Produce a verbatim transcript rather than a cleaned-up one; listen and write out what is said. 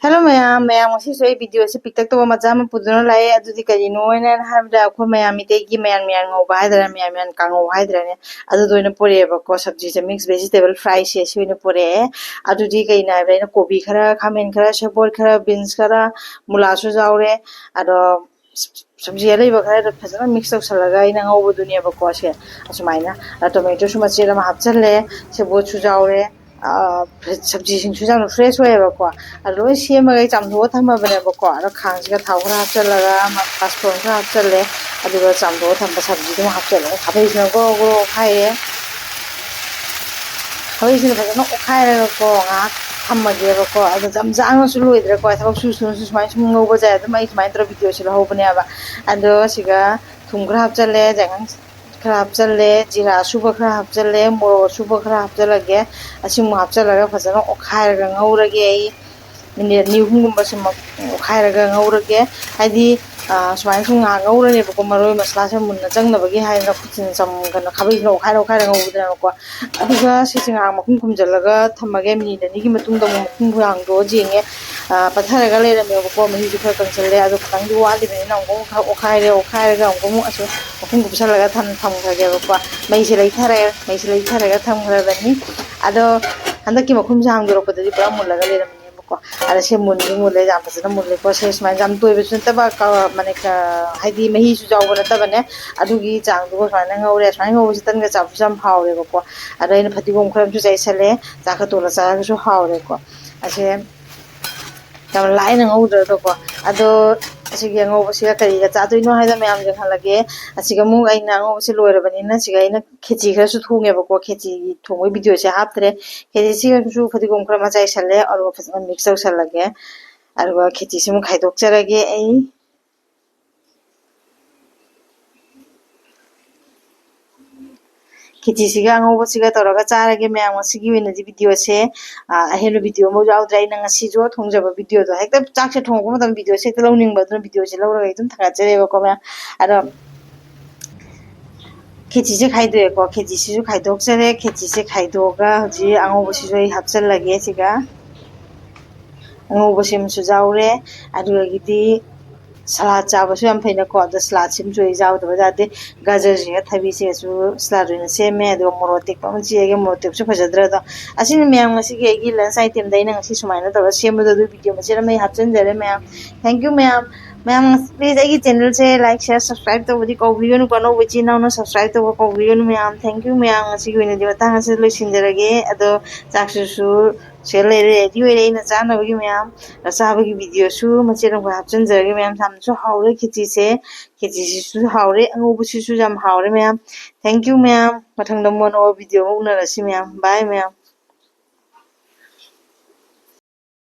Hello ꯃꯌꯥꯝ, ꯃꯌꯥꯝ ꯉꯁꯤꯁꯨ ꯑꯩ video ꯁꯦ ꯄꯤꯛꯇꯛ ꯇꯧꯕ ꯃꯆꯥ ꯑꯃ ꯄꯨꯗꯨꯅ ꯂꯥꯛꯑꯦ꯫ ꯑꯗꯨꯗꯤ ꯀꯔꯤꯅꯣ ꯍꯥꯏꯅ ꯍꯥꯏꯕꯗ, ꯑꯩꯈꯣꯏ ꯃꯌꯥꯝ ꯃꯤꯇꯩꯒꯤ ꯃꯌꯥꯟ ꯃꯌꯥꯟ ꯉꯧꯕ ꯍꯥꯏꯗꯣꯏꯔꯥ, ꯃꯌꯥꯟ ꯃꯌꯥꯟ ꯀꯥꯡꯉꯧ ꯍꯥꯏꯗꯣꯏꯔꯥꯅꯦ, ꯑꯗꯨꯗꯣ ꯑꯣꯏꯅ ꯄꯨꯔꯛꯑꯦꯕꯀꯣ꯫ ꯁꯕꯖꯤꯁꯦ, mix vegetable fry ꯁꯦ, ꯁꯤ ꯑꯣꯏꯅ ꯄꯨꯔꯛꯑꯦ꯫ ꯑꯗꯨꯗꯤ ꯀꯩꯅꯣ ꯍꯥꯏꯕꯗ, ꯑꯩꯅ ꯀꯣꯕꯤ ꯈꯔ, ꯈꯥꯃꯦꯟ ꯈꯔ, ꯁꯦꯕꯣꯠ ꯈꯔ, beans ꯈꯔ, ꯃꯨꯂꯥꯁꯨ ꯌꯥꯎꯔꯦ꯫ ꯑꯗꯣ ꯁꯕꯖꯤ ꯑꯂꯩꯕ ꯈꯔꯗꯣ ꯐꯖꯅ mix ꯇꯧꯁꯜꯂꯒ ꯑꯩꯅ ꯉꯧꯕꯗꯨꯅꯦꯕꯀꯣ ꯁꯦ꯫ ꯑꯁꯨꯃꯥꯏꯅ, ꯑ, tomato ꯁꯨ ꯃꯆꯦꯠ ꯑꯃ ꯍꯥꯞꯆꯜꯂꯦ, ꯁꯦꯕꯣꯠꯁꯨ ꯌꯥꯎꯔꯦ, ꯑ, ꯐ꯭ꯔꯦ-, ꯁꯕꯖꯤꯁꯤꯡꯁꯨ ꯌꯥꯝꯅ fresh ꯑꯣꯏꯌꯦꯕꯀꯣ꯫ ꯑꯗꯣ ꯂꯣꯏ ꯁꯦꯝꯃꯒ ꯑꯩ ꯆꯥꯝꯊꯣꯛꯑ ꯊꯝꯃꯕꯅꯦꯕꯀꯣ꯫ ꯑꯗꯣ ꯈꯥꯡꯁꯤꯒ ꯊꯥꯎ ꯈꯔ ꯍꯥꯞꯆꯜꯂꯒ, ꯃ-, ꯄꯥꯁꯐꯣꯔꯟ ꯈꯔ ꯍꯥꯞꯆꯜꯂꯦ, ꯑꯗꯨꯒ ꯆꯥꯝꯊꯣꯛꯑ ꯊꯝꯕ ꯁꯕꯖꯤꯗꯨ ꯑꯃꯨꯛ ꯍꯥꯞꯆꯜꯂꯒ ꯈꯥꯕꯩꯁꯤꯅ ꯒ꯭ꯔꯣ ꯒ꯭ꯔꯣ ꯑꯣꯠꯈꯥꯏꯔꯦ꯫ ꯈꯥꯕꯩꯁꯤꯅ ꯐꯖꯅ ꯑꯣꯠꯈꯥꯏꯔꯒꯀꯣ ꯉꯥꯏꯍꯥꯛ ꯊꯝꯃꯒꯦꯕꯀꯣ꯫ ꯑꯗꯣ ꯌꯥꯝ ꯌꯥꯡꯅꯁꯨ ꯂꯣꯏꯗ꯭ꯔꯦꯀꯣ, ꯊꯕꯛ ꯁꯨ ꯁꯨꯅꯁꯨ ꯁꯨꯃꯥꯏꯅ ꯁꯨꯝ ꯉꯧꯕꯁꯦ ꯑꯗꯨꯝ ꯑꯩ ꯁꯨꯃꯥꯏꯅ ꯇꯧꯔ video ꯁꯦ ꯂꯧꯍꯧꯕꯅꯦꯕ꯫ ꯑꯗꯣ ꯁꯤꯒ ꯊꯨꯝ ꯈꯔ ꯍꯥꯞꯆꯜꯂꯦ, ꯌꯥꯏꯉꯪ ꯈꯔ ꯍꯥꯞꯆꯜꯂꯦ, ꯖꯤꯔꯥ ꯑꯁꯨꯕ ꯈꯔ ꯍꯥꯞꯆꯜꯂꯦ, ꯃꯣꯔꯣꯛ ꯑꯁꯨꯕ ꯈꯔ ꯍꯥꯞꯆꯜꯂꯒꯦ꯫ ꯑꯁꯤꯃꯨꯛ ꯍꯥꯞꯆꯜꯂꯒ ꯐꯖꯅ ꯑꯣꯠꯈꯥꯏꯔꯒ ꯉꯧꯔꯒꯦ ꯑꯩ꯫ ꯃꯤꯅꯤꯠ ꯑꯅꯤ ꯑꯍꯨꯝꯒꯨꯝꯕ ꯁꯨꯝ ꯑꯣꯠꯈꯥꯏꯔꯒ ꯉꯧꯔꯒꯦ꯫ ꯍꯥꯏꯗꯤ, ꯑ, ꯁꯨꯃꯥꯏꯅ ꯁꯨꯝ ꯉꯥꯏꯍꯥꯛ ꯉꯧꯔꯅꯦꯕꯀꯣ, ꯃꯔꯣꯏ ꯃꯁꯂꯥꯁꯦ ꯃꯨꯟꯅ ꯆꯪꯅꯕꯒꯤ ꯍꯥꯏꯗꯅ ꯈꯨꯠꯁꯤꯅ ꯆꯝ-, ꯀꯩꯅꯣ, ꯈꯥꯕꯩꯁꯤꯅ ꯑꯣꯠꯈꯥꯏꯔ ꯑꯣꯠꯈꯥꯏꯔ ꯉꯧꯕꯗꯨꯅꯦꯕꯀꯣ꯫ ꯑꯗꯨꯒ ꯁꯤꯁꯦ ꯉꯥꯏꯍꯥꯛ ꯃꯈꯨꯝ ꯈꯨꯝꯖꯤꯜꯂꯒ ꯊꯝꯃꯒꯦ꯫ ꯃꯤꯅꯤꯠ ꯑꯅꯤꯒꯤ ꯃꯇꯨꯡꯗ ꯑꯃꯨꯛ ꯃꯈꯨꯝ ꯍꯥꯡꯗꯣꯛꯑ ꯌꯦꯡꯉꯦ꯫ ꯑ, ꯄꯠꯊꯔꯒ ꯂꯩꯔꯝꯃꯦꯕꯀꯣ, ꯃꯍꯤꯁꯨ ꯈꯔ ꯀꯪꯁꯤꯜꯂꯦ꯫ ꯑꯗꯣ ꯈꯤꯇꯪꯗꯤ ꯋꯥꯠꯂꯤꯕꯅꯤꯅ ꯑꯃꯨꯛ ꯈꯔ ꯑꯣꯠꯈꯥꯏꯔꯦ, ꯑꯣꯠꯈꯥꯏꯔꯒ ꯑꯃꯨꯛ ꯑꯃꯨꯛ ꯑꯁꯨꯝ ꯃꯈꯨꯝ ꯀꯨꯞꯁꯜꯂꯒ ꯊꯝ-, ꯊꯝꯈ꯭ꯔꯒꯦꯕꯀꯣ꯫ ꯃꯩꯁꯦ ꯂꯩꯊꯔꯦ, ꯃꯩꯁꯦ ꯂꯩꯊꯔꯒ ꯊꯝꯈ꯭ꯔꯕꯅꯤ꯫ ꯑꯗꯣ ꯍꯟꯗꯛꯀꯤ ꯃꯈꯨꯝꯁꯦ ꯍꯥꯡꯗꯣꯔꯛꯄꯗꯗꯤ ꯄꯨꯔꯥ ꯃꯨꯜꯂꯒ ꯂꯩꯔꯝꯃꯤꯅꯦꯕꯀꯣ꯫ ꯑꯗ ꯁꯤ ꯃꯨꯟꯁꯨ ꯃꯨꯜꯂꯦ, ꯌꯥꯝ ꯐꯖꯅ ꯃꯨꯜꯂꯦꯀꯣ꯫ ꯁꯦ ꯁꯨꯃꯥꯏꯅ ꯌꯥꯝ ꯇꯣꯏꯕꯁꯨ ꯅꯠꯇꯕ, ꯀ-, ꯃꯥꯅꯦ, ꯀ-, ꯍꯥꯏꯗꯤ ꯃꯍꯤꯁꯨ ꯌꯥꯎꯕ ꯅꯠꯇꯕꯅꯦ꯫ ꯑꯗꯨꯒꯤ ꯆꯥꯡꯗꯨꯒ ꯁꯨꯃꯥꯏꯅ ꯉꯧꯔꯦ꯫ ꯁꯨꯃꯥꯏꯅ ꯉꯧꯕꯁꯦ ꯇꯟꯒ ꯆꯥꯕꯁꯨ ꯌꯥꯝ ꯍꯥꯎꯔꯦꯕꯀꯣ꯫ ꯑꯗꯣ ꯑꯩꯅ ꯐꯗꯤꯒꯣꯝ ꯈꯔ ꯑꯃꯁꯨ ꯆꯥꯏꯁꯜꯂꯦ꯫ ꯆꯥꯛꯀ ꯇꯣꯠꯂ ꯆꯥꯔꯒꯁꯨ ꯍꯥꯎꯔꯦꯀꯣ꯫ ꯑꯁꯦ ꯌꯥꯝ ꯂꯥꯏꯅ ꯉꯧꯗ꯭ꯔꯗꯀꯣ꯫ ꯑꯗꯣ ꯑꯁꯤꯒꯤ ꯑꯉꯧꯕꯁꯤꯒ ꯀꯔꯤꯒ ꯆꯥꯗꯣꯏꯅꯣ ꯍꯥꯏꯗ ꯃꯌꯥꯝ ꯌꯦꯡꯍꯜꯂꯒꯦ꯫ ꯑꯁꯤꯒ ꯑꯃꯨꯛ ꯑꯩꯅ ꯑꯉꯧꯕꯁꯦ ꯂꯣꯏꯔꯕꯅꯤꯅ ꯁꯤꯒ ꯑꯩꯅ ꯈꯦꯆꯤ ꯈꯔꯁꯨ ꯊꯣꯡꯉꯦꯕꯀꯣ꯫ ꯈꯦꯆꯤ ꯊꯣꯡꯕꯒꯤ video ꯁꯦ ꯍꯥꯞꯇ꯭ꯔꯦ꯫ ꯈꯦꯆꯤꯁꯤꯒꯁꯨ ꯐꯗꯤꯒꯣꯝ ꯈꯔ ꯃꯆꯥꯏꯁꯜꯂꯦ, ꯑꯗꯨꯒ ꯐꯖꯅ mix ꯇꯧꯁꯜꯂꯒꯦ꯫ ꯑꯗꯨꯒ ꯈꯦꯆꯤꯁꯤꯃꯨꯛ ꯈꯥꯏꯗꯣꯛꯆꯔꯒꯦ ꯑꯩ꯫ ꯈꯦꯆꯤꯁꯤꯒ ꯑꯉꯧꯕꯁꯤꯒ ꯇꯧꯔꯒ ꯆꯥꯔꯒꯦ ꯃꯌꯥꯝ꯫ ꯉꯁꯤꯒꯤ ꯑꯣꯏꯅꯗꯤ video ꯁꯦ, ꯑ, ꯑꯍꯦꯟꯕ video ꯑꯃ ꯌꯥꯎꯗ꯭ꯔꯦ꯫ ꯑꯩꯅ ꯉꯁꯤꯁꯨ ꯊꯣꯡꯖꯕ video ꯗꯣ, ꯍꯦꯛꯇ ꯆꯥꯛꯁꯦ ꯊꯣꯡꯉꯛꯄ ꯃꯇꯝꯗ video ꯁꯦ ꯍꯦꯛꯇ ꯂꯧꯅꯤꯡꯕ, ꯑꯗꯨꯅ video ꯁꯦ ꯂꯧꯔꯒ ꯑꯩ ꯑꯗꯨꯝ ꯊꯥꯒꯠꯆꯔꯦꯕꯀꯣ ꯃꯌꯥꯝ꯫ ꯑꯗꯣ ꯈꯦꯆꯤꯁꯦ ꯈꯥꯏꯗꯣꯛꯑꯦꯀꯣ, ꯈꯦꯆꯤꯁꯤꯁꯨ ꯈꯥꯏꯗꯣꯛꯆꯔꯦ꯫ ꯈꯦꯆꯤꯁꯦ ꯈꯥꯏꯗꯣꯛꯑꯒ ꯍꯧꯖꯤꯛ ꯑꯉꯧꯕꯁꯤꯁꯨ ꯑꯩ ꯍꯥꯞꯆꯜꯂꯒꯦ ꯁꯤꯒ꯫ ꯑꯉꯧꯕ ꯁꯦꯝꯕꯁꯨ ꯌꯥꯎꯔꯦ꯫ ꯑꯗꯨꯗꯒꯤꯗꯤ ꯁꯂꯥꯠ ꯆꯥꯕꯁꯨ ꯌꯥꯝ ꯐꯩꯅꯀꯣ꯫ ꯑꯗꯣ ꯁꯂꯥꯠ ꯁꯦꯝꯕꯁꯨ ꯑꯩ ꯌꯥꯎꯗꯕ ꯌꯥꯗꯦ꯫ ꯒꯖꯔꯁꯤꯒ ꯊꯕꯤꯁꯤꯒꯁꯨ ꯁꯂꯥꯠ ꯑꯣꯏꯅ ꯁꯦꯝꯃꯦ꯫ ꯑꯗꯨꯒ ꯃꯣꯔꯣꯛ ꯑꯇꯦꯛꯄ ꯑꯃ ꯆꯤꯛꯑꯒꯦ꯫ ꯃꯣꯔꯣꯛ ꯑꯇꯦꯛꯄꯁꯨ ꯐꯖꯗ꯭ꯔꯥ ꯑꯗꯣ꯫ ꯑꯁꯤꯅꯤ ꯃꯌꯥꯝ ꯉꯁꯤꯒꯤ ꯑꯩꯒꯤ lunch itemꯗ ꯑꯩꯅ ꯉꯁꯤ ꯁꯨꯃꯥꯏꯅ ꯇꯧꯔꯒ ꯁꯦꯝꯕꯗꯣ꯫ ꯑꯗꯨ video ꯃꯆꯦꯠ ꯑꯃ ꯑꯩ ꯍꯥꯞꯆꯤꯟꯖꯔꯦ ꯃꯌꯥꯝ꯫ Thank you ꯃꯌꯥꯝ꯫ ꯃꯌꯥꯝ please ꯑꯩꯒꯤ channelꯁꯦ like, share, subscribe ꯇꯧꯕꯗꯤ ꯀꯧꯕꯤꯒꯅꯨꯀꯣ꯫ ꯑꯅꯧꯕ ꯏꯆꯤꯟ ꯏꯅꯥꯎꯅ subscribe ꯇꯧꯕ ꯀꯧꯕꯤꯒꯅꯨ ꯃꯌꯥꯝ꯫ Thank you ꯃꯌꯥꯝ꯫ ꯉꯁꯤꯒꯤ ꯑꯣꯏꯅꯗꯤ ꯃꯇꯥꯡ ꯑꯁꯤꯗ ꯂꯣꯏꯁꯤꯟꯖꯔꯒꯦ꯫ ꯑꯗꯣ ꯆꯥꯛꯁꯤꯁꯨ ꯁꯤꯗ ꯂꯩꯔꯦ, ready ꯑꯣꯏꯔꯦ ꯑꯩꯅ ꯆꯥꯅꯕꯒꯤ ꯃꯌꯥꯝ꯫ ꯑꯗꯣ ꯆꯥꯕꯒꯤ videoꯁꯨ ꯃꯆꯦꯠ ꯑꯃꯈꯛ ꯍꯥꯞꯆꯤꯟꯖꯔꯒꯦ ꯃꯌꯥꯝ꯫ ꯌꯥꯝꯅꯁꯨ ꯍꯥꯎꯔꯦ ꯈꯦꯆꯤꯁꯦ꯫ ꯈꯦꯆꯤꯁꯤꯁꯨ ꯍꯥꯎꯔꯦ, ꯑꯉꯧꯕꯁꯤꯁꯨ ꯌꯥꯝ ꯍꯥꯎꯔꯦ ꯃꯌꯥꯝ꯫ Thank you ꯃꯌꯥꯝ꯫ ꯃꯊꯪꯗ ꯑꯃꯨꯛ ꯑꯅꯧꯕ video ꯑꯃ ꯎꯅꯔꯁꯤ ꯃꯌꯥꯝ꯫ Bye ꯃꯌꯥꯝ꯫